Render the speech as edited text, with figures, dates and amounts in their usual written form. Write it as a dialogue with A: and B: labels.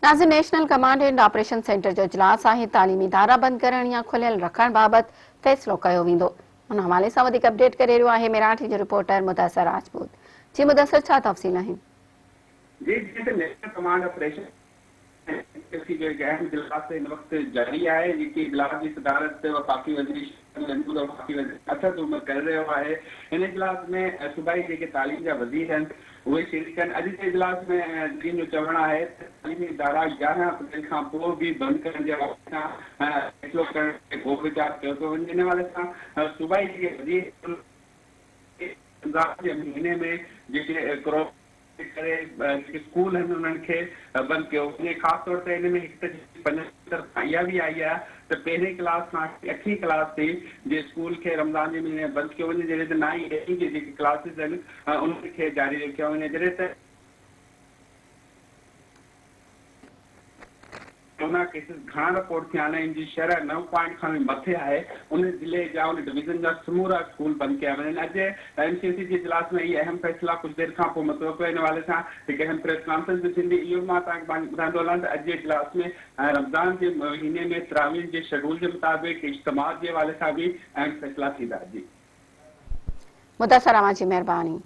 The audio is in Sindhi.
A: ناظرين national command and operation centre جو اجلاس آهي، تعليمي ادارا بند ڪرڻ يا کليل رکڻ بابت فيصلو ڪيو ويندو. ان حوالي سان وڌيڪ اپڊيٽ ڪري رهيو آهي ميراٺي جو رپورٽر مدثر راجپوت. جي مدثر ڇا تفصيل آهن؟
B: جي جيئن ته نيشنل ڪمانڊ آپريشن سينٽر جو هڪ اهم اجلاس هن وقت جاري آهي جيڪي اجلاس جي صدارت وفاقي وزير شاهه محمود وفاقي وزير اسد عمر ڪري رهيو آهي هن اجلاس ۾ صوبائي جيڪي تعليم جا وزير آهن اهي شريڪ آهن اڄ جي اجلاس ۾ ذريعن جو چوڻ آهي ته تعليمي ادارا 11 اپريل کان پوء به بند ڪرڻ جي حوالي سان فيصلو ڪرڻ تي غور ويچار ڪيو پيو وڃي ان حوالي سان صوبائي جيڪي وزير آهن رمضان جي مهيني ۾ جيڪي ڪورونا جي ڪري جيڪي اسڪول آهن انهن کي بند ڪيو وڃي خاص طور تي ان ۾ هڪ ته پنجاب جي طرفان اها به آئي آهي ته پهرين ڪلاس کان اٺين ڪلاس تائين جي اسڪول کي رمضان جي مهيني ۾ بند ڪيو وڃي جڏهن ته نائين ڏهين جي جيڪي ڪلاسز آهن انهن کي جاري رکيو وڃي جڏهن ته ڪورونا ڪيسز گهڻا رپورٽ ٿيا آهن ان جي شرح نو پوائنٽ کان به مٿي آهي ان ضلعي جا ان ڊويزن جا سمورا اسڪول بند ڪيا وڃن اڄ ايم سي سي جي اجلاس ۾ اهي اهم فيصلا ڪجهه دير کان پوء متوقع ان حوالي سان هڪ اهم پريس ڪانفرنس به ٿيندي اهو به مان توهان کي ٻڌائيندو هلان ته اڄ جي اجلاس ۾ رمضان جي مهيني ۾ تراويح جي شيڊول جي مطابق اجتماع جي حوالي سان به اهم فيصلا ٿيندا جي.
A: مدثر اوهان جي مهرباني.